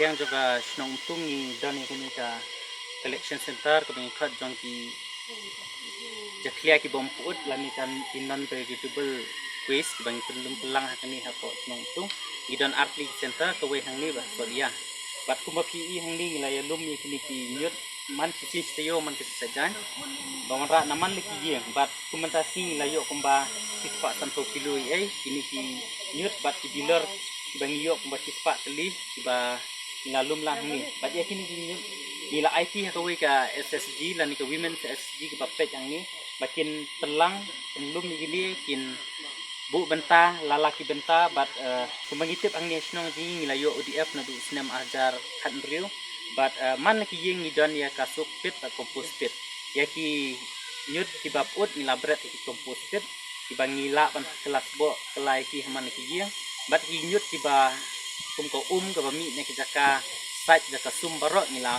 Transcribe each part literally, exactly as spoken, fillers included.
Liang jong ka shnong Umtung ngi don ïa kane ka collection center kaba ngi khot jong ki jakhlia ki bym pyut lane ka ki non biodegradable waste kiba ngi pynlum pynlang ha kane hapoh shnong Umtung. Ngi don artylli ki center, kawei hangne ba Sodia. Bad kumba phi i hangne ngi la ïalum ïa kine ki ñiut man ki sien shi taïew man ki sien shi jaiñ. Ba wanrah na man la ki ïing bad kum mynta shi ngi la ïoh kumba shispah sanphew kilo ïa kine ki ñiut bad ki bilor kiba ngi ïoh kumba shispah tylli kiba ngi la lum lang hangne. Bad ïa kine ki ñiut ngi la aiti ha kawei ka S S G lane ka Women S S G kaba peit hangne ba kin pynlang pynlum ïa kine kin buh bynta la la ki bynta bad, eh, kumba ngi tip hangne shnong jong ngi ngi la ïoh O D F naduh snem ar hajar khathynriew bad, eh, man la ki ïing ngi don ïa ka soak pit bad compost pit. Ïa ki ñiut kiba pyut ngi la bret ïa ki compost pit kiba ngi lah ban kylla sboh kylla ïa ki ha man la ki ïing bad ki ñiut kiba kum ka um kaba mih na ki jaka sait jaka sum baroh ngi la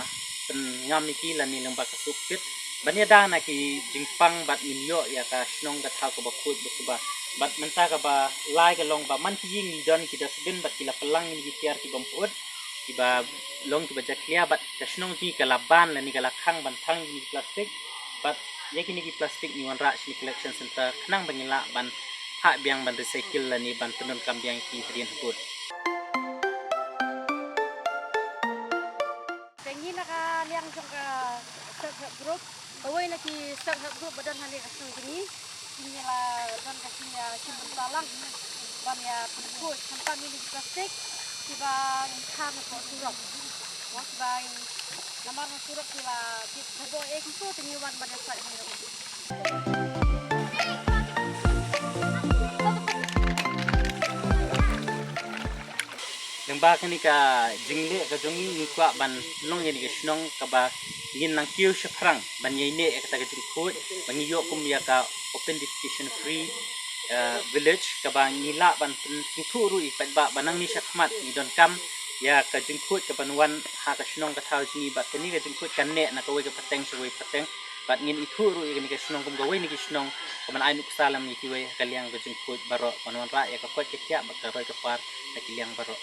pynngam ïa ki lane lyngba ka soak pit ban ïada na ki jingpang bad ngin ïoh ïa ka shnong ka thaw kaba khuid ba suba. Bad mynta kaba lai ka long ba man ki ïing ngi don ki dustbin bad ki la pynlang ïa ki tiar ki bym pyut kiba long kiba jakhlia bad ka shnong jong ngi ka la ban lane ka la khang ban thang ïa ki plastik. Bad ïa kine ki plastik ngi wanrah sha kane ka collection center khnang ba ngin lah ban phah biang ban recycle lane ban pyndonkam biang ïa ki hadien habud. Te ngi na ka liang jong ka self help group, kawei na ki self help group ba don hangne ha ka shnong jong ngi. Ngi la don ka jingïashim bynta lang ban ïa pynkhuid khamtam ïa kine ki plastik kiba ngi khang hapoh surok. Mo kiba ngi namar ha surok ki la bit bha bha eh kito te ngi wan ban ïa sait hangne. Lyngba kane ka jingleh ka jong ngi ngi kwah ban long ïa kane ka shnong kaba ngin nang kiew shaphrang ban ïaineh ïa kata ka jingkhuid ba ngi ïoh kum ïa ka open defecation free, eh, village kaba ngi lah ban pynsngewthuh ruh ïa ki paidbah ba nangne shakhmat ngi donkam ïa ka jingkhuid kaban wan ha ka shnong ka thaw jong ngi bad kane ka jingkhuid kan neh na kawei ka pateng sha kawei pateng. Bad ngin ithuh ruh ïa kane ka shnong kum kawei na ki shnong kaban ai nuksa lem ïa kiwei ha ka liang ka jingkhuid baroh ban wanrah ïa ka koit ka khiah bad ka roi ka par ha ki liang baroh.